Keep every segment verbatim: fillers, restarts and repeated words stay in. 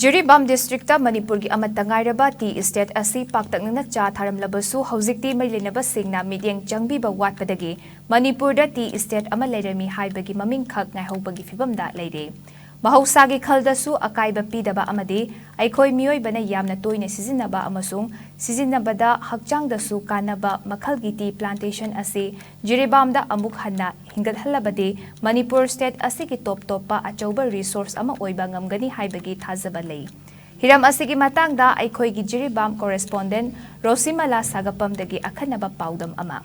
Jiribam district ꯃꯅꯤꯄꯨꯔꯒꯤ ꯑꯃꯠꯇ ꯉꯥꯏꯔꯕ ꯇꯤ ꯏꯁꯇꯦꯠ ꯑꯁꯤ ꯄꯥꯛꯇꯛꯅꯅ ꯆꯥ ꯊꯥꯔꯝꯂꯕꯁꯨ, ꯍꯧꯖꯤꯛꯇꯤ ꯃꯔꯤ ꯂꯩꯅꯕꯁꯤꯡꯅ ꯃꯤꯠꯌꯦꯡ ꯆꯪꯕꯤꯕ ꯋꯥꯠꯄꯗꯒꯤ ꯃꯅꯤꯄꯨꯔꯗ ꯇꯤ ꯏꯁꯇꯦꯠ ꯑꯃ ꯂꯩꯔꯝꯃꯤ ꯍꯥꯏꯕꯒꯤ ꯃꯃꯤꯡꯈꯛ ꯉꯥꯏꯍꯧꯕꯒꯤ ꯐꯤꯕꯝꯗ ꯂꯩꯔꯦ꯫ ꯃꯍꯧꯁꯥꯒꯤ ꯈꯜꯗꯁꯨ ꯑꯀꯥꯏꯕ ꯄꯤꯗꯕ ꯑꯃꯗꯤ ꯑꯩꯈꯣꯏ ꯃꯤꯑꯣꯏꯕꯅ ꯌꯥꯝꯅ ꯇꯣꯏꯅ ꯁꯤꯖꯤꯟꯅꯕ ꯑꯃꯁꯨꯡ ꯁꯤꯖꯤꯟꯅꯕꯗ ꯍꯛꯆꯥꯡꯗꯁꯨ ꯀꯥꯟꯅꯕ ꯃꯈꯜꯒꯤ ꯇꯤ ꯄ꯭ꯂꯥꯟꯇꯦꯁꯟ ꯑꯁꯤ ꯖꯤꯔꯤꯕꯥꯝꯗ ꯑꯃꯨꯛ ꯍꯟꯅ ꯍꯤꯡꯒꯠꯍꯜꯂꯕꯗꯤ ꯃꯅꯤꯄꯨꯔ ꯁ꯭ꯇꯦꯠ ꯑꯁꯤꯒꯤ ꯇꯣꯞ ꯇꯣꯞꯄ ꯑꯆꯧꯕ ꯔꯤꯁꯣꯔꯁ ꯑꯃ ꯑꯣꯏꯕ ꯉꯝꯒꯅꯤ ꯍꯥꯏꯕꯒꯤ ꯊꯥꯖꯕ ꯂꯩ꯫ ꯍꯤꯔꯝ ꯑꯁꯤꯒꯤ ꯃꯇꯥꯡꯗ ꯑꯩꯈꯣꯏꯒꯤ ꯖꯤꯔꯤꯕꯥꯝ ꯀꯣꯔꯦꯁꯄꯣꯟꯗꯦꯟ ꯔꯣꯁꯤꯃꯂꯥ ꯁꯥꯒꯞꯄꯝꯗꯒꯤ ꯑꯈꯟꯅꯕ ꯄꯥꯎꯗꯝ ꯑꯃ꯫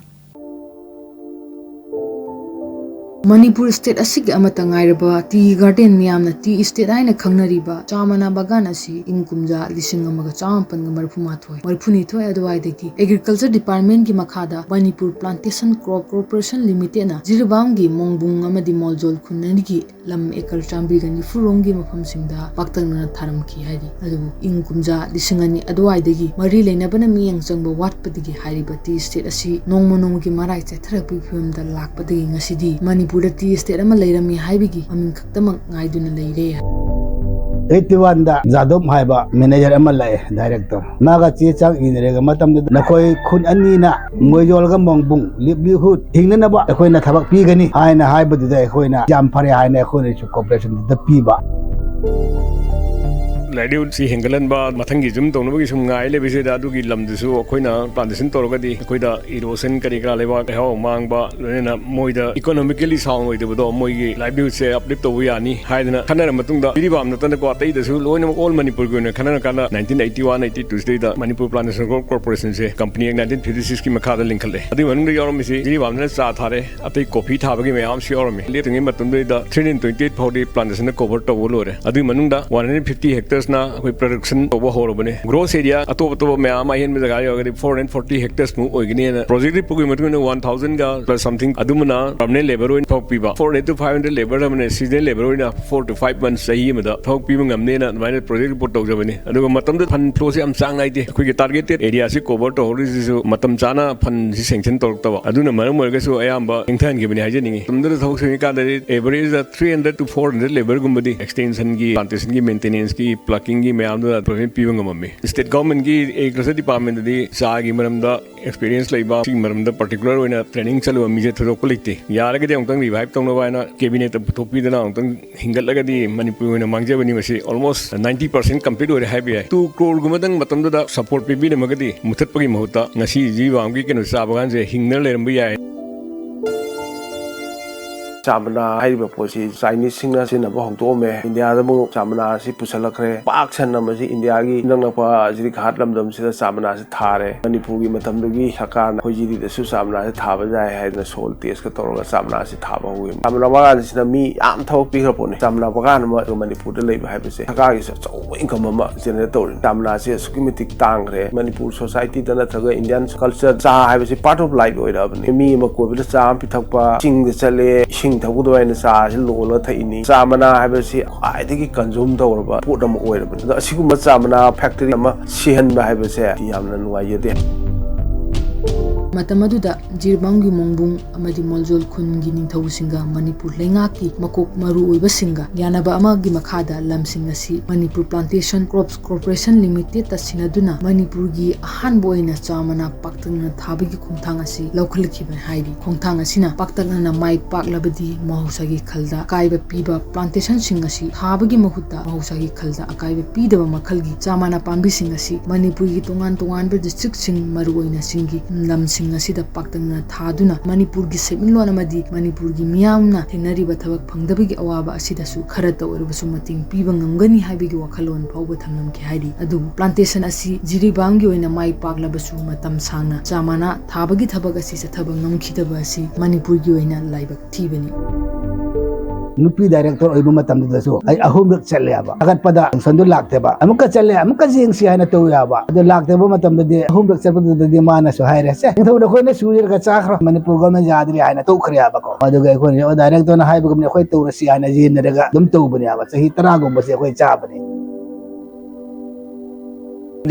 ꯃꯅꯤꯄꯨꯔ ꯁ꯭ꯇꯦꯠ ꯑꯁꯤꯒꯤ ꯑꯃꯠꯇ ꯉꯥꯏꯔꯕ ꯇꯤ ꯒꯥꯔꯗꯦꯟ, ꯃꯤꯌꯥꯝꯅ ꯇꯤ ꯏꯁꯇꯦꯠ ꯍꯥꯏꯅ ꯈꯪꯅꯔꯤꯕ ꯆꯥ ꯃꯅꯥ ꯕꯥꯒꯥꯟ ꯑꯁꯤ ꯏꯪ ꯀꯨꯝꯖꯥ ꯂꯤꯁꯤꯡ ꯑꯃꯒ ꯆꯥꯃꯥꯄꯟꯒ ꯃꯔꯤꯐꯨ ꯃꯥꯊꯣꯏ, ꯃꯔꯤꯐꯨꯅꯤꯊꯣꯏ ꯑꯗꯨꯋꯥꯏꯗꯒꯤ ꯑꯦꯒ꯭ꯔꯤꯀꯜꯆꯔ ꯗꯤꯄꯥꯔꯠꯃꯦꯟꯒꯤ ꯃꯈꯥꯗ ꯃꯅꯤꯄꯨꯔ ꯄ꯭ꯂꯥꯟꯇꯦꯁꯟ ꯀ꯭ꯔꯣꯞ ꯀꯣꯔꯄꯣꯔꯦꯁꯟ ꯂꯤꯃꯤꯇꯦꯠꯅ ꯖꯤꯔꯤꯕꯥꯝꯒꯤ ꯃꯣꯡꯕꯨꯡ ꯑꯃꯗꯤ ꯃꯣꯜꯖꯣꯜ ꯈꯨꯟ ꯑꯅꯤꯒꯤ ꯂꯝ ꯑꯦꯀꯔ ꯆꯥꯝꯃꯔꯤꯒ ꯅꯤꯐꯨ ꯔꯣꯝꯒꯤ ꯃꯐꯝꯁꯤꯡꯗ ꯄꯥꯛꯇꯛꯅꯅ ꯊꯥꯔꯝꯈꯤ ꯍꯥꯏꯔꯤ꯫ ꯑꯗꯨꯕꯨ ꯏꯪ ꯀꯨꯝꯖꯥ ꯂꯤꯁꯤꯡ ꯑꯅꯤ ꯑꯗꯨꯋꯥꯏꯗꯒꯤ ꯃꯔꯤ ꯂꯩꯅꯕꯅ ꯃꯤꯠꯌꯦꯡ ꯆꯪꯕ ꯋꯥꯠꯄꯗꯒꯤ ꯍꯥꯏꯔꯤꯕ ꯇꯤ ꯏꯁꯇꯦꯠ ꯑꯁꯤ ꯅꯣꯡꯃ ꯅꯣꯡꯃꯒꯤ ꯃꯔꯥꯏ ꯆꯠꯊꯔꯛꯄꯒꯤ ꯐꯤꯕꯝꯗ ꯂꯥꯛꯄꯗꯒꯤ ꯉꯁꯤꯗꯤ ꯃꯅꯤꯄꯨꯔꯗ ꯇꯤ ꯏꯁꯇꯦꯠ ꯑꯃ ꯂꯩꯔꯝꯃꯤ ꯍꯥꯏꯕꯒꯤ ꯃꯃꯤꯡ ꯈꯛꯇꯃꯛ ꯉꯥꯏꯗꯨꯅ ꯂꯩꯔꯦ꯫ ꯑꯩꯠꯇꯤ ꯋꯥꯟꯗ ꯖꯥꯗꯣꯞ ꯍꯥꯏꯕ ꯃꯦꯅꯦꯖꯔ ꯑꯃ ꯂꯥꯛꯑꯦ, ꯗꯥꯏꯔꯦꯛꯇꯔ꯫ ꯃꯥꯒ ꯆꯦ ꯆꯥꯡ ꯏꯅꯔꯦꯒ ꯃꯇꯝꯗꯨꯗ ꯅꯈꯣꯏ ꯈꯨꯟ ꯑꯅꯤꯅ ꯃꯣꯏꯖꯣꯜꯒ ꯃꯣꯡꯕꯨꯡ ꯂꯤꯕꯂꯤꯍꯨꯗ ꯍꯤꯡꯅꯅꯕ ꯑꯩꯈꯣꯏꯅ ꯊꯕꯛ ꯄꯤꯒꯅꯤ ꯍꯥꯏꯅ ꯍꯥꯏꯕꯗꯨꯗ ꯑꯩꯈꯣꯏꯅ ꯌꯥꯝ ꯐꯔꯦ ꯍꯥꯏꯅ ꯑꯩꯈꯣꯏꯅꯁꯨ ꯀꯣꯑꯣꯄꯔꯦꯁꯟꯗꯨꯗ ꯄꯤꯕ꯫ ꯂꯥꯏꯚꯂꯤꯍꯨꯗꯁꯤ ꯍꯦꯟꯒꯠꯍꯟꯕ, ꯃꯊꯪꯒꯤ ꯖꯨꯝ ꯇꯧꯅꯕꯒꯤ ꯁꯨꯝ ꯉꯥꯏ ꯂꯩꯕꯁꯤꯗ ꯑꯗꯨꯒꯤ ꯂꯝꯗꯨꯁꯨ ꯑꯩꯈꯣꯏꯅ ꯄ꯭ꯂꯥꯟꯇꯦꯁꯟ ꯇꯧꯔꯒꯗꯤ ꯑꯩꯈꯣꯏꯗ ꯏꯔꯣꯁꯟ ꯀꯔꯤ ꯀꯔꯥ, ꯂꯩꯕꯥꯛ ꯂꯩꯍꯥꯎ ꯃꯥꯡꯕ, ꯂꯣꯏꯅꯅ ꯃꯣꯏꯗ ꯏꯀꯣꯅꯣꯃꯤꯀꯦꯂꯤ ꯁꯥꯎꯟ ꯑꯣꯏꯗꯕꯗꯣ, ꯃꯣꯏꯒꯤ ꯂꯥꯏꯚꯂꯤꯍꯨꯗꯁꯦ ꯑꯞꯂꯤꯐ ꯇꯧꯕ ꯌꯥꯅꯤ ꯍꯥꯏꯗꯅ ꯈꯟꯅꯔ ꯃꯇꯨꯡꯗ ꯖꯤꯔꯤꯕꯥꯝ ꯅꯠꯇꯅꯀꯣ ꯑꯇꯩꯗꯁꯨ ꯂꯣꯏꯅꯃꯛ ꯑꯣꯜ ꯃꯅꯤꯄꯨꯔꯒꯤ ꯑꯣꯏꯅ ꯈꯟꯅꯔꯀꯥꯟꯗ nineteen eighty one eighty two ꯁꯤꯗꯩꯗ ꯃꯅꯤꯄꯨꯔ ꯄ꯭ꯂꯥꯟꯇꯦꯁꯟ ꯀ꯭ꯔꯣꯞ ꯀꯣꯔꯄꯣꯔꯦꯁꯟꯁꯦ ꯀꯝꯄꯅꯤ ꯑꯦꯛ ꯅꯥꯏꯟꯇꯤꯟ ꯐꯤꯐꯇꯤ ꯁꯤꯛꯁꯀꯤ ꯃꯈꯥꯗ ꯂꯤꯡꯈꯠꯂꯦ꯫ ꯑꯗꯨꯒꯤ ꯃꯅꯨꯡꯗ ꯌꯥꯎꯔꯝꯃꯤꯁꯤ ꯖꯤꯔꯤꯕꯥꯝꯗꯅ ꯆꯥ ꯊꯥꯔꯦ, ꯑꯇꯩ ꯀꯣꯐꯤ ꯊꯥꯕꯒꯤ ꯃꯌꯥꯝ ꯑꯃꯁꯨ ꯌꯥꯎꯔꯝꯃꯤ꯫ ꯂꯦꯞꯇ꯭ꯔꯤꯉꯩ ꯃꯇꯝꯗꯨꯗ ꯊ꯭ꯔꯤ ꯍꯟꯗ꯭ꯔꯦꯠ ꯇ꯭ꯋꯦꯟꯇꯤ ꯑꯩꯠ ꯐꯥꯎꯗꯤ ꯄ꯭ꯂꯥꯟꯇꯦꯁꯟꯅ ꯀꯣꯚꯔ ꯇꯧꯕ ꯂꯣꯏꯔꯦ꯫ ꯑꯗꯨꯒꯤ ꯃꯅꯨꯡꯗ ꯋꯥꯟ ꯍꯟꯗ꯭ꯔꯦꯠ ꯐꯤꯐꯇꯤ ꯍꯦꯛꯇꯔꯁꯅ ꯑꯩꯈꯣꯏ ꯄ꯭ꯔꯗꯛꯁꯟ ꯇꯧꯕ ꯍꯧꯔꯕꯅꯤ꯫ ꯒ꯭ꯔꯣꯁ ꯑꯦꯔꯤꯌꯥ ꯑꯇꯣꯞ ꯑꯇꯣꯞꯄ ꯃꯌꯥꯝ ꯑꯃ ꯑꯍꯦꯟꯕ ꯖꯒꯥ ꯌꯧꯔꯒꯗꯤ ꯐꯣꯔ ꯍꯟꯗ꯭ꯔꯦꯠ ꯐꯣꯔꯇꯤ ꯍꯦꯛꯇꯔꯁ ꯃꯨꯛ ꯑꯣꯏꯒꯅꯤꯅ ꯄ꯭ꯔꯣꯖꯦꯛ ꯔꯤꯄꯣꯔꯠꯀꯤ ꯃꯇꯨꯡ ꯏꯟꯅ ꯋꯥꯟ ꯊꯥꯎꯖꯟꯒ ꯄ꯭ꯂꯁ ꯁꯝꯊꯤꯡ ꯑꯗꯨꯃꯅ ꯄꯔꯃꯅꯦꯟ ꯂꯦꯕꯔ ꯑꯣꯏꯅ ꯊꯕꯛ ꯄꯤꯕ, four hundred to five hundred labour ꯑꯃꯅ ꯁꯤꯖꯅꯦꯜ ꯂꯦꯕꯔ ꯑꯣꯏꯅ ꯐꯣꯔ ꯇꯨ ꯐꯥꯏꯚ ꯃꯟꯁ ꯆꯍꯤ ꯑꯃꯗ ꯊꯕꯛ ꯄꯤꯕ ꯉꯝꯅꯦꯅ ꯑꯗꯨꯃꯥꯏꯅ ꯄ꯭ꯔꯣꯖꯦꯛ ꯔꯤꯄꯣꯔꯠ ꯇꯧꯖꯕꯅꯤ꯫ ꯑꯗꯨꯒ ꯃꯇꯝꯗꯨꯗ ꯐꯟ ꯐ꯭ꯂꯣꯁꯦ ꯌꯥꯝ ꯆꯥꯡ ꯅꯥꯏꯗꯦ꯫ ꯑꯩꯈꯣꯏꯒꯤ ꯇꯥꯔꯒꯦꯇꯦꯠ ꯑꯦꯔꯤꯌꯥꯁꯤ ꯀꯣꯚꯔ ꯇꯧꯍꯧꯔꯤꯁꯤꯁꯨ ꯃꯇꯝ ꯆꯥꯅ ꯐꯟꯁꯤ ꯁꯦꯡꯁꯟ ꯇꯧꯔꯛꯇꯕ, ꯑꯗꯨꯅ ꯃꯔꯝ ꯑꯣꯏꯔꯒꯁꯨ ꯑꯌꯥꯝꯕ ꯊꯦꯡꯊꯍꯟꯈꯤꯕꯅꯤ ꯍꯥꯏꯖꯅꯤꯡꯉꯤ꯫ ꯃꯇꯝꯗꯨꯗ ꯊꯕꯛ ꯁꯨꯔꯤꯉꯩ ꯀꯥꯟꯗꯗꯤ ꯑꯦꯚꯔꯦꯖꯇ three hundred to four hundred ꯂꯦꯕꯔꯒꯨꯝꯕꯗꯤ ꯑꯦꯛꯁꯇꯦꯟꯁꯟꯒꯤ, ꯄ꯭ꯂꯥꯟꯇꯦꯁꯟꯒꯤ, ꯃꯦꯟꯇꯦꯅꯦꯟꯁꯀꯤ, ꯄ꯭ꯂꯀꯤꯡꯒꯤ ꯃꯌꯥꯝꯗꯨꯗ ꯄ꯭ꯔꯣꯚꯤꯖꯟ ꯄꯤꯕ ꯉꯝꯃꯝꯃꯤ꯫ ꯁ꯭ꯇꯦꯠ ꯒꯚꯔꯟꯃꯦꯟꯠꯀꯤ ꯑꯦꯒ꯭ꯔꯤꯀꯜꯆꯔ ꯗꯤꯄꯥꯔꯠꯃꯦꯟꯠꯇꯗꯤ ꯆꯥꯒꯤ ꯃꯔꯝꯗ ꯑꯦꯛꯁꯄꯤꯔꯤꯌꯦꯟꯁ ꯂꯩꯕ, ꯁꯤꯒꯤ ꯃꯔꯝꯗ ꯄꯥꯔꯇꯤꯀꯨꯂꯔ ꯑꯣꯏꯅ ꯇ꯭ꯔꯦꯅꯤꯡ ꯆꯠꯂꯨꯕ ꯃꯤꯁꯦ ꯊꯣꯏꯗꯣꯛꯄ ꯂꯩꯇꯦ꯫ ꯌꯥꯔꯒꯗꯤ ꯑꯃꯨꯛꯇꯪ ꯔꯤꯚꯥꯏꯚ ꯇꯧꯅꯕ ꯍꯥꯏꯅ ꯀꯦꯕꯤꯅꯦꯠꯇ ꯄꯨꯊꯣꯛꯄꯤꯗꯅ ꯑꯃꯨꯛꯇꯪ ꯍꯤꯡꯒꯠꯂꯒꯗꯤ ꯃꯅꯤꯄꯨꯔꯒꯤ ꯑꯣꯏꯅ ꯃꯥꯡꯖꯕꯅꯤ꯫ ꯃꯁꯤ ꯑꯣꯜꯃꯣꯁ ꯅꯥꯏꯟꯇꯤ ꯄꯥꯔꯁꯦꯟꯠ ꯀꯝꯄ꯭ꯂꯤꯠ ꯑꯣꯏꯔꯦ ꯍꯥꯏꯕ ꯌꯥꯏ꯫ ꯇꯨ ꯀ꯭ꯔꯣꯔꯒꯨꯝꯕꯗꯪ ꯃꯇꯝꯗꯨꯗ ꯁꯄꯣꯔꯠ ꯄꯤꯕꯤꯔꯝꯃꯒꯗꯤ ꯃꯨꯊꯠꯄꯒꯤ ꯃꯍꯨꯠꯇ ꯉꯁꯤ ꯖꯤꯔꯤꯕꯥꯝꯒꯤ ꯀꯩꯅꯣ ꯆꯥꯕ ꯀꯥꯟꯁꯦ ꯍꯤꯡꯅ ꯂꯩꯔꯝꯕ ꯌꯥꯏ꯫ ꯆꯥ ꯃꯅꯥ ꯍꯥꯏꯔꯤꯕ ꯄꯣꯠꯁꯤ ꯆꯥꯏꯅꯤꯁꯁꯤꯡꯅ ꯁꯤꯖꯤꯟꯅꯕ ꯍꯧꯗꯣꯛꯑꯝꯃꯦ꯫ ꯏꯟꯗꯤꯌꯥꯗ ꯑꯃꯨꯛ ꯆꯥ ꯃꯅꯥ ꯑꯁꯤ ꯄꯨꯁꯜꯂꯛꯈ꯭ꯔꯦ꯫ ꯄꯥꯛ ꯁꯟꯅ ꯃꯁꯤ ꯏꯟꯗꯤꯌꯥꯒꯤ ꯏꯅꯛ ꯅꯛꯄ ꯖꯤꯔꯤꯛ ꯍꯥꯠ ꯂꯝꯗꯝꯁꯤꯗ ꯆꯥ ꯃꯅꯥꯁꯤ ꯊꯥꯔꯦ꯫ ꯃꯅꯤꯄꯨꯔꯒꯤ ꯃꯇꯝꯗꯨꯒꯤ ꯁꯔꯀꯥꯔꯅ ꯑꯩꯈꯣꯏ ꯖꯤꯔꯤꯗꯁꯨ ꯆꯥ ꯃꯅꯥꯁꯤ ꯊꯥꯕ ꯌꯥꯏ ꯍꯥꯏꯗꯅ ꯁꯣꯏꯜ ꯇꯦꯁꯀ ꯇꯧꯔꯒ ꯆꯥ ꯃꯅꯥꯁꯤ ꯊꯥꯕ ꯍꯧꯋꯤ꯫ ꯆꯥ ꯃꯅꯥ ꯕꯒꯥꯟꯁꯤꯅ ꯃꯤ ꯌꯥꯝ ꯊꯕꯛ ꯄꯤꯈ꯭ꯔ ꯄꯣꯠꯅꯤ꯫ ꯆꯥ ꯃꯅꯥ ꯕꯒꯥꯟ ꯑꯃ ꯃꯅꯤꯄꯨꯔꯗ ꯂꯩꯕ ꯍꯥꯏꯕꯁꯦ ꯁꯔꯀꯥꯔꯒꯤꯁꯨ ꯑꯆꯧꯕ ꯏꯟꯀꯝ ꯑꯃ ꯖꯦꯅꯦꯔꯦꯠ ꯇꯧꯔꯤ꯫ ꯆꯥ ꯃꯅꯥꯁꯤ ꯑꯁꯨꯛꯀꯤ ꯃꯇꯤꯛ ꯇꯥꯡꯈ꯭ꯔꯦ꯫ ꯃꯅꯤꯄꯨꯔ ꯁꯣꯁꯥꯏꯇꯤꯗ ꯅꯠꯇ꯭ꯔꯒ ꯏꯟꯗꯤꯌꯥꯟ ꯀꯜꯆꯔ, ꯆꯥ ꯍꯥꯏꯕꯁꯤ ꯄꯥꯔꯠ ꯑꯣꯐ ꯂꯥꯏꯐ ꯑꯣꯏꯔꯛꯑꯕꯅꯤ꯫ ꯃꯤ ꯑꯃ ꯀꯣꯏꯕꯗ ꯆꯥ ꯑꯃ ꯄꯤꯊꯛꯄ, ꯏꯁꯤꯡꯗ ꯆꯠꯂꯦ, ꯏꯁꯤꯡ ꯊꯛꯄ ꯑꯗꯨꯃꯥꯏꯅ ꯆꯥꯁꯤ ꯂꯣꯜꯂꯒ ꯊꯛꯏꯅꯤ꯫ ꯆꯥ ꯃꯅꯥ ꯍꯥꯏꯕꯁꯤ ꯈ꯭ꯋꯥꯏꯗꯒꯤ ꯀꯟꯖꯨꯝ ꯇꯧꯔꯕ ꯄꯣꯠ ꯑꯃ ꯑꯣꯏꯔꯕꯅꯤ꯫ ꯑꯗꯣ ꯑꯁꯤꯒꯨꯝꯕ ꯆꯥ ꯃꯅꯥ ꯐꯦꯛꯇꯔꯤ ꯑꯃ ꯁꯤꯍꯟꯕ ꯍꯥꯏꯕꯁꯦ ꯌꯥꯝꯅ ꯅꯨꯡꯉꯥꯏꯖꯗꯦ꯫ ꯃꯇꯝ ꯑꯗꯨꯗ ꯖꯤꯔꯤꯕꯥꯝꯒꯤ ꯃꯣꯡꯕꯨꯡ ꯑꯃꯗꯤ ꯃꯣꯜꯖꯣꯜ ꯈꯨꯟꯒꯤ ꯅꯤꯡꯊꯧꯁꯤꯡꯒ ꯃꯅꯤꯄꯨꯔ ꯂꯩꯉꯥꯛꯀꯤ ꯃꯀꯣꯛ ꯃꯔꯨ ꯑꯣꯏꯕꯁꯤꯡꯒ ꯌꯥꯅꯕ ꯑꯃꯒꯤ ꯃꯈꯥꯗ ꯂꯝꯁꯤꯡ ꯑꯁꯤ ꯃꯅꯤꯄꯨꯔ ꯄ꯭ꯂꯥꯟꯇꯦꯁꯟ ꯀ꯭ꯔꯣꯞꯁ ꯀꯣꯔꯄꯣꯔꯦꯁꯟ ꯂꯤꯃꯤꯇꯦꯗꯇ ꯁꯤꯟꯅꯗꯨꯅ ꯃꯅꯤꯄꯨꯔꯒꯤ ꯑꯍꯥꯟꯕ ꯑꯣꯏꯅ ꯆꯥ ꯃꯅꯥ ꯄꯥꯛꯇꯛꯅꯅ ꯊꯥꯕꯒꯤ ꯈꯣꯡꯊꯥꯡ ꯑꯁꯤ ꯂꯧꯈꯠꯂꯛꯈꯤꯕꯅꯤ ꯍꯥꯏꯔꯤ꯫ ꯈꯣꯡꯊꯥꯡ ꯑꯁꯤꯅ ꯄꯥꯛꯇꯛꯅꯅ ꯃꯥꯏ ꯄꯥꯛꯂꯕꯗꯤ ꯃꯍꯧꯁꯥꯒꯤ ꯈꯜꯗ ꯑꯀꯥꯏꯕ ꯄꯤꯕ ꯄ꯭ꯂꯥꯟꯇꯦꯁꯟꯁꯤꯡ ꯑꯁꯤ ꯊꯥꯕꯒꯤ ꯃꯍꯨꯠꯇ ꯃꯍꯧꯁꯥꯒꯤ ꯈꯜꯗ ꯑꯀꯥꯏꯕ ꯄꯤꯗꯕ ꯃꯈꯜꯒꯤ ꯆꯥ ꯃꯅꯥ ꯄꯥꯝꯕꯤꯁꯤꯡ ꯑꯁꯤ ꯃꯅꯤꯄꯨꯔꯒꯤ ꯇꯣꯉꯥꯟ ꯇꯣꯉꯥꯟꯕ ꯗꯤꯁꯇ꯭ꯔꯤꯛꯁꯤꯡ, ꯃꯔꯨꯑꯣꯏꯅ ꯆꯤꯡꯒꯤ ꯂꯝꯁꯤꯡ ꯑꯁꯤꯗ ꯄꯥꯛꯇꯛꯅꯅ ꯊꯥꯗꯨꯅ ꯃꯅꯤꯄꯨꯔꯒꯤ ꯁꯦꯟꯃꯤꯠꯂꯣꯟ ꯑꯃꯗꯤ ꯃꯅꯤꯄꯨꯔꯒꯤ ꯃꯤꯌꯥꯝꯅ ꯊꯦꯡꯅꯔꯤꯕ ꯊꯕꯛ ꯐꯪꯗꯕꯒꯤ ꯑꯋꯥꯕ ꯑꯁꯤꯗꯁꯨ ꯈꯔꯇ ꯑꯣꯏꯔꯕꯁꯨ ꯃꯇꯦꯡ ꯄꯤꯕ ꯉꯝꯒꯅꯤ ꯍꯥꯏꯕꯒꯤ ꯋꯥꯈꯜꯂꯣꯟ ꯐꯥꯎꯕ ꯊꯝꯂꯝꯈꯤ ꯍꯥꯏꯔꯤ꯫ ꯑꯗꯨꯕꯨ ꯄ꯭ꯂꯥꯟꯇꯦꯁꯟ ꯑꯁꯤ ꯖꯤꯔꯤꯕꯥꯝꯒꯤ ꯑꯣꯏꯅ ꯃꯥꯏ ꯄꯥꯛꯂꯕꯁꯨ ꯃꯇꯝ ꯁꯥꯡꯅ ꯆꯥ ꯃꯅꯥ ꯊꯥꯕꯒꯤ ꯊꯕꯛ ꯑꯁꯤ ꯆꯠꯊꯕ ꯉꯝꯈꯤꯗꯕ ꯑꯁꯤ ꯃꯅꯤꯄꯨꯔꯒꯤ ꯑꯣꯏꯅ ꯂꯥꯏꯕꯛ ꯊꯤꯕꯅꯤ꯫ ꯅꯨꯄꯤ ꯗꯥꯏꯔꯦꯛꯇꯔ ꯑꯣꯏꯕ ꯃꯇꯝꯗꯨꯗꯁꯨ ꯑꯩ ꯑꯍꯨꯝꯂꯛ ꯆꯠꯂꯦꯕ꯫ ꯊꯥꯒꯠꯄꯗ ꯁꯦꯡꯁꯟꯗꯨ ꯂꯥꯛꯇꯦꯕ꯫ ꯑꯃꯨꯛꯀ ꯆꯠꯂꯦ, ꯑꯃꯨꯛꯀ ꯌꯦꯡꯁꯤ ꯍꯥꯏꯅ ꯇꯧꯋꯦꯕ꯫ ꯑꯗꯨ ꯂꯥꯛꯇꯕ ꯃꯇꯝꯗꯗꯤ ꯑꯍꯨꯝꯂꯛ ꯆꯠꯄꯗꯨꯗꯗꯤ ꯃꯥꯅꯁꯨ ꯍꯥꯏꯔꯦ, "ꯁꯦ, ꯅꯤꯡꯊꯧ ꯅꯈꯣꯏꯅ ꯁꯨꯔꯒ ꯆꯥꯈ꯭ꯔꯣ, ꯃꯅꯤꯄꯨꯔ ꯒꯣꯔꯃꯦꯟ ꯌꯥꯗ꯭ꯔꯤ" ꯍꯥꯏꯅ ꯇꯣꯛꯈ꯭ꯔꯦꯕꯀꯣ꯫ ꯑꯗꯨꯒ ꯑꯩꯈꯣꯏꯅ ꯗꯥꯏꯔꯦꯛꯇꯔꯅ ꯍꯥꯏꯕꯒꯨꯝꯅ ꯑꯩꯈꯣꯏ ꯇꯧꯔꯁꯤ ꯍꯥꯏꯅ ꯌꯦꯟꯅꯔꯒ ꯑꯗꯨꯝ ꯇꯧꯕꯅꯦꯕ꯫ ꯆꯍꯤ ꯇꯔꯥꯒꯨꯝꯕꯁꯦ ꯑꯩꯈꯣꯏ ꯆꯥꯕꯅꯦ꯫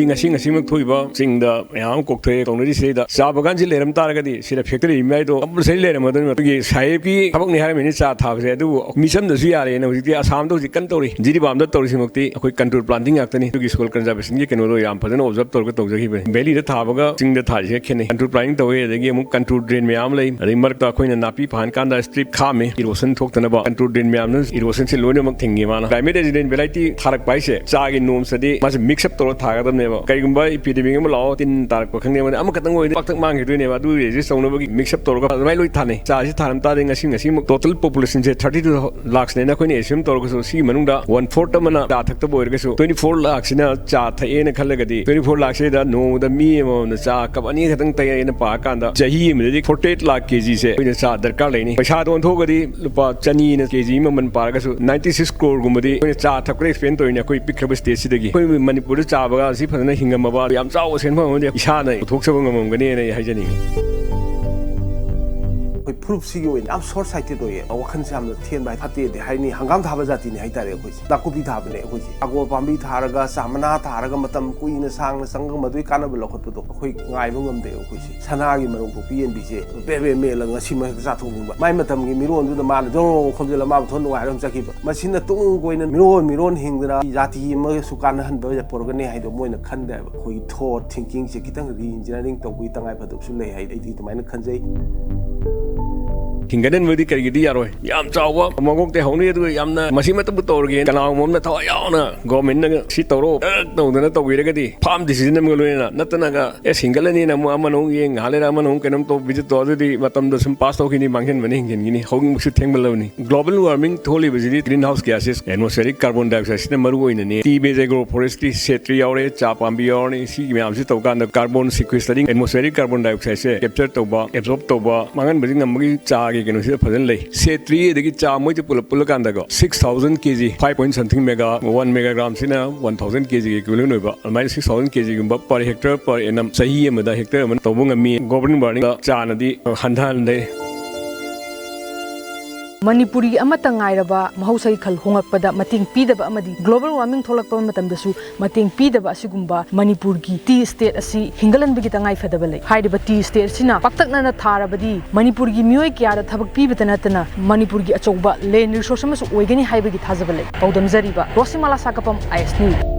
ꯉꯁꯤ ꯉꯁꯤꯃꯛ ꯊꯣꯛꯏꯕ ꯆꯤꯡꯗ ꯃꯌꯥꯝ ꯑꯃ ꯀꯣꯛꯊꯣꯛꯑꯦ꯫ ꯇꯧꯅꯔꯤꯁꯤꯗꯩꯗ ꯆꯥ ꯕꯒꯥꯟꯁꯤ ꯂꯩꯔꯝ ꯇꯥꯔꯒꯗꯤ ꯁꯤꯗ ꯐꯦꯛꯇꯔꯤ ꯃꯌꯥꯏꯗꯣ ꯀꯝꯄꯜꯁꯔꯤ ꯂꯩꯔꯝꯃꯗꯣꯏꯅꯤ꯫ ꯑꯩꯈꯣꯏꯒꯤ ꯁꯥꯍꯦꯕꯀꯤ ꯊꯕꯛꯅꯤ ꯍꯥꯏꯔꯝꯃꯤꯅꯤ ꯆꯥ ꯊꯥꯕꯁꯦ, ꯑꯗꯨꯕꯨ ꯃꯤꯆꯝꯗꯁꯨ ꯌꯥꯔꯦꯅ ꯍꯧꯖꯤꯛꯇꯤ ꯑꯁꯥꯝꯗ ꯍꯧꯖꯤꯛ ꯀꯟꯅ ꯇꯧꯔꯤ꯫ ꯖꯤꯔꯤꯕꯥꯝꯗ ꯇꯧꯔꯤꯁꯤꯃꯛꯇꯤ ꯑꯩꯈꯣꯏ contour planting ꯉꯥꯛꯇꯅꯤ꯫ ꯑꯗꯨꯒꯤ soil conservationꯒꯤ ꯀꯩꯅꯣꯗꯣ ꯌꯥꯝ ꯐꯖꯅ observe ꯇꯧꯔꯒ ꯇꯧꯖꯈꯤꯕꯅꯤ꯫ Valleyꯗ ꯊꯥꯕꯒ ꯆꯤꯡꯗ ꯊꯥꯔꯤꯁꯤꯒ ꯈꯦꯠꯅꯩ꯫ Contour planting ꯇꯧꯋꯦ, ꯑꯗꯒꯤ ꯑꯃꯨꯛ contour drain ꯃꯌꯥꯝ ꯂꯩ꯫ ꯑꯗꯩ ꯃꯔꯛꯇ ꯑꯩꯈꯣꯏꯅ ꯅꯥꯄꯤ ꯐꯍꯟ ꯀꯥꯟꯗ strip ꯈꯥꯝꯃꯤ, erosion ꯊꯣꯛꯇꯅꯕ꯫ Contour drain ꯃꯌꯥꯝꯗꯨꯅ erosionꯁꯦ ꯂꯣꯏꯅꯃꯛ ꯊꯤꯡꯉꯤ ꯃꯥꯅ꯫ Climate resilient variety ꯊꯥꯔꯛꯄ ꯍꯥꯏꯁꯦ ꯆꯥꯒꯤ normsꯇꯗꯤ ꯃꯥꯁꯦ mix up ꯇꯧꯔ ꯊꯥꯒꯗꯕꯅꯦꯕ꯫ ꯀꯔꯤꯒꯨꯝꯕ epidemic ꯑꯃ ꯂꯥꯛꯑꯣ, ꯇꯤꯟ ꯇꯥꯔꯛꯄ ꯈꯪꯗꯦ, ꯑꯃꯗꯤ ꯑꯃꯈꯛꯇꯪ ꯑꯣꯏꯔꯗꯤ ꯄꯥꯛꯇꯛ ꯃꯥꯡꯈꯤꯗꯣꯏꯅꯦꯕ꯫ ꯑꯗꯨ resist ꯇꯧꯅꯕꯒꯤ mix up ꯇꯧꯔꯒ ꯑꯗꯨꯃꯥꯏꯅ ꯂꯣꯏ ꯊꯥꯅꯩ꯫ ꯆꯥꯁꯤ ꯊꯥꯔꯝ ꯇꯥꯔꯗꯤ ꯉꯁꯤ ꯉꯁꯤꯃꯨꯛ total populationꯁꯦ thirty two lakhsꯅꯦꯅ ꯑꯩꯈꯣꯏꯅ assume ꯇꯧꯔꯒꯁꯨ, ꯁꯤꯒꯤ ꯃꯅꯨꯡꯗ one fourth ꯑꯃꯅ ꯆꯥ ꯊꯛꯇꯕ ꯑꯣꯏꯔꯒꯁꯨ, twenty four lakhꯁꯤꯅ ꯆꯥ ꯊꯛꯑꯦꯅ ꯈꯜꯂꯒꯗꯤ, twenty four lakhꯁꯤꯗ ꯅꯣꯡꯃꯗ ꯃꯤ ꯑꯃꯃꯝꯅ ꯆꯥ cup ꯑꯅꯤ ꯈꯛꯇꯪ ꯊꯛꯑꯦꯅ ꯄꯥꯔꯀꯥꯟꯗ, ꯆꯍꯤ ꯑꯃꯗꯗꯤ forty eight lakh ꯀꯦꯖꯤꯁꯦ ꯑꯩꯈꯣꯏꯅ ꯆꯥ ꯗꯔꯀꯥꯔ ꯂꯩꯅꯤ꯫ ꯄꯩꯁꯥꯗ ꯑꯣꯟꯊꯣꯛꯑꯒꯗꯤ ꯂꯨꯄꯥ ꯆꯅꯤꯅ ꯀꯦꯖꯤ ꯃꯃꯜ ꯄꯥꯔꯒꯁꯨ ninety six crore ꯒꯨꯝꯕꯗꯤ ꯑꯩꯈꯣꯏꯅ ꯆꯥ ꯊꯛꯄꯗ spend ꯇꯧꯔꯤꯅꯦ ꯑꯩꯈꯣꯏ ꯄꯤꯛꯈ꯭ꯔꯕ stateꯁꯤꯗꯒꯤ꯫ ꯑꯩꯈꯣꯏ ꯃꯅꯤꯄꯨꯔꯗ ꯆꯥ ꯕꯒꯥꯟꯁꯤ ꯐꯖꯅ ꯍꯤꯡꯉꯝꯃꯕ ꯌꯥꯝ ꯆꯥꯎꯕ ꯁꯦꯟꯐꯝ ꯑꯃꯗꯤ ꯏꯁꯥꯅ ꯄꯨꯊꯣꯛꯆꯕ ꯉꯝꯃꯝꯒꯅꯤꯅ ꯑꯩ ꯍꯥꯏꯖꯅꯤꯡꯉꯤ꯫ ꯑꯩꯈꯣꯏ ꯐꯨꯔꯨꯞꯁꯤꯒꯤ ꯑꯣꯏꯅ ꯌꯥꯝ short sighted ꯑꯣꯏꯌꯦ, ꯋꯥꯈꯜꯁꯦ ꯌꯥꯝꯅ ꯊꯦꯟꯕ ꯍꯥꯏ ꯐꯠꯇꯦꯗꯤ ꯍꯥꯏꯅꯤ꯫ ꯍꯪꯒꯥꯝ ꯊꯥꯕ ꯖꯥꯇꯤꯅꯤ ꯍꯥꯏꯇꯥꯔꯦ ꯑꯩꯈꯣꯏꯁꯦ꯫ ꯅꯥꯀꯨꯞꯄꯤ ꯊꯥꯕꯅꯦ ꯑꯩꯈꯣꯏꯁꯦ꯫ ꯑꯒꯣꯔ ꯄꯥꯝꯕꯤ ꯊꯥꯔꯒ ꯆꯥ ꯃꯅꯥ ꯊꯥꯔꯒ ꯃꯇꯝ ꯀꯨꯏꯅ ꯁꯥꯡꯅ ꯆꯪꯉꯒ ꯃꯗꯨꯒꯤ ꯀꯥꯟꯅꯕ ꯂꯧꯈꯠꯄꯗꯣ ꯑꯩꯈꯣꯏ ꯉꯥꯏꯕ ꯉꯝꯗꯦ꯫ ꯑꯩꯈꯣꯏꯁꯦ ꯁꯅꯥꯒꯤ ꯃꯔꯨꯝ ꯀꯣꯛꯄꯤ ꯌꯦꯟꯕꯤꯁꯦ ꯕꯦ ꯕꯦ ꯃꯦꯠꯂꯒ ꯉꯁꯤꯃꯛ ꯍꯦꯛꯇ ꯆꯥꯊꯣꯛꯅꯤꯡꯕ꯫ ꯃꯥꯏ ꯃꯇꯝꯒꯤ ꯃꯤꯔꯣꯟꯗꯨꯗ ꯃꯥꯅ ꯖꯣꯔꯣ ꯈꯣꯝꯖꯤꯜꯂ ꯃꯥ ꯃꯊꯣꯟ ꯅꯨꯡꯉꯥꯏꯔ ꯑꯗꯨꯝ ꯆꯠꯈꯤꯕ꯫ ꯃꯁꯤꯅ ꯇꯨꯡ ꯀꯣꯏꯅ ꯃꯤꯔꯣꯟ ꯃꯤꯔꯣꯟ ꯍꯤꯡꯗꯅ ꯖꯥꯇꯤ ꯑꯃꯒꯁꯨ ꯀꯥꯟꯅꯍꯟꯕ ꯄꯨꯔꯛꯀꯅꯤ ꯍꯥꯏꯗꯣ ꯃꯣꯏꯅ ꯈꯟꯗꯦꯕ꯫ ꯑꯩꯈꯣꯏꯒꯤ thought thinkingꯁꯦ ꯈꯤꯇꯪ re-engineering ꯇꯧꯕꯒꯤ ꯇꯉꯥꯏ ꯐꯗꯕꯁꯨ ꯂꯩ ꯍꯥꯏ, ꯑꯩꯗꯤ ꯑꯗꯨꯃꯥꯏꯅ ꯈꯟꯖꯩ꯫ ꯍꯤꯡꯒꯠꯍꯟꯕꯗꯤ ꯀꯔꯤꯒꯤꯗꯤ ꯌꯥꯔꯣꯏ? ꯌꯥꯝ ꯆꯥꯎꯕ ꯃꯀꯣꯛꯇꯩ ꯍꯧꯅꯤ, ꯑꯗꯨꯒ ꯌꯥꯝꯅ ꯃꯁꯤꯃꯛꯇꯕꯨ ꯇꯧꯔꯒꯦ, ꯀꯅꯥꯒꯨꯝꯕ ꯑꯃꯅ ꯊꯋꯥꯏ ꯌꯥꯎꯅ governmentꯅ ꯁꯤ ꯇꯧꯔꯣ ꯇꯛ ꯇꯧꯗꯅ ꯇꯧꯕꯤꯔꯒꯗꯤ, firm decision ꯑꯃꯒ ꯂꯣꯏꯅꯅ, ꯅꯠꯇꯅꯒ ꯑꯦ ꯍꯤꯡꯒꯠꯂꯅꯤꯅ ꯑꯃꯨꯛ ꯑꯃꯅ ꯑꯃꯨꯛ ꯌꯦꯡ, ꯉꯥꯏꯍꯥꯛ ꯂꯩꯔ ꯑꯃꯅ ꯑꯃꯨꯛ ꯀꯩꯅꯣꯝ ꯇꯧ, visit ꯇꯧ, ꯑꯗꯨꯗꯤ ꯃꯇꯝꯗꯣ ꯁꯨꯝ pass ꯇꯧꯈꯤꯅꯤ, ꯃꯥꯡꯍꯟꯕꯅꯤ, ꯍꯤꯡꯖꯤꯟꯈꯤꯅꯤ꯫ ꯍꯧꯖꯤꯛꯃꯛꯁꯨ ꯊꯦꯡꯃꯜꯂꯕꯅꯤ꯫ Global warming ꯊꯣꯛꯂꯤꯕꯁꯤꯗꯤ green house gasesꯅ, atmospheric carbon dioxideꯁꯤꯅ ꯃꯔꯨ ꯑꯣꯏꯅꯅꯤ꯫ Tea based agroforestry, ꯁꯦꯇ꯭ꯔꯤ ꯌꯥꯎꯔꯦ, ꯆꯥ ꯄꯥꯝꯕꯤ ꯌꯥꯎꯔꯅꯤ, ꯁꯤꯒꯤ ꯃꯌꯥꯝꯁꯤ ꯇꯧꯀꯥꯟꯗ carbon sequestering, atmospheric carbon dioxideꯁꯦ capture ꯇꯧꯕ, absorb ꯇꯧꯕ, ꯃꯥꯡꯍꯟꯕꯁꯤ ꯉꯝꯕꯒꯤ ꯆꯥꯒꯤ ꯀꯩꯅꯣꯁꯤꯗ ꯐꯖꯅ ꯂꯩ꯫ ꯁꯦꯇ꯭ꯔꯤ ꯑꯗꯒꯤ ꯆꯥ ꯃꯣꯏꯁꯦ ꯄꯨꯂꯞ ꯄꯨꯜꯂꯀꯥꯟꯗꯀꯣ, six thousand kg, five point something mega, one megagramꯁꯤꯅ one thousand kgꯒꯤ equivalent ꯑꯣꯏꯕ, ꯑꯗꯨꯃꯥꯏꯅ six thousand kgꯒꯨꯝꯕ per hectare per annum ꯆꯍꯤ ꯑꯃꯗ hectare ꯑꯃ ꯇꯧꯕ ꯉꯝꯃꯤ꯫ Global warming ꯆꯥꯅꯗꯤ ꯍꯟꯊꯍꯟꯗꯦ꯫ ꯃꯅꯤꯄꯨꯔꯒꯤ ꯑꯃꯠꯇ ꯉꯥꯏꯔꯕ ꯃꯍꯧꯁꯥꯒꯤ ꯈꯜ ꯍꯣꯉꯛꯄꯗ ꯃꯇꯦꯡ ꯄꯤꯗꯕ ꯑꯃꯗꯤ global warming ꯊꯣꯛꯂꯛꯄ ꯃꯇꯝꯗꯁꯨ ꯃꯇꯦꯡ ꯄꯤꯗꯕ ꯑꯁꯤꯒꯨꯝꯕ ꯃꯅꯤꯄꯨꯔꯒꯤ tea estate ꯑꯁꯤ ꯍꯤꯡꯒꯠꯍꯟꯕꯒꯤ ꯇꯉꯥꯏꯐꯗꯕ ꯂꯩ꯫ ꯍꯥꯏꯔꯤꯕ tea estate ꯑꯁꯤꯅ ꯄꯥꯛꯇꯛꯅꯅ ꯊꯥꯔꯕꯗꯤ ꯃꯅꯤꯄꯨꯔꯒꯤ ꯃꯤꯑꯣꯏ ꯀꯌꯥꯗ ꯊꯕꯛ ꯄꯤꯕꯇ ꯅꯠꯇꯅ ꯃꯅꯤꯄꯨꯔꯒꯤ ꯑꯆꯧꯕ land resource ꯑꯃꯁꯨ ꯑꯣꯏꯒꯅꯤ ꯍꯥꯏꯕꯒꯤ ꯊꯥꯖꯕ ꯂꯩ꯫ ꯄꯥꯎꯗꯝꯖꯔꯤꯕ ꯔꯣꯁꯤꯃꯥꯂꯥ ꯁꯥꯀꯄꯝ, I S News꯫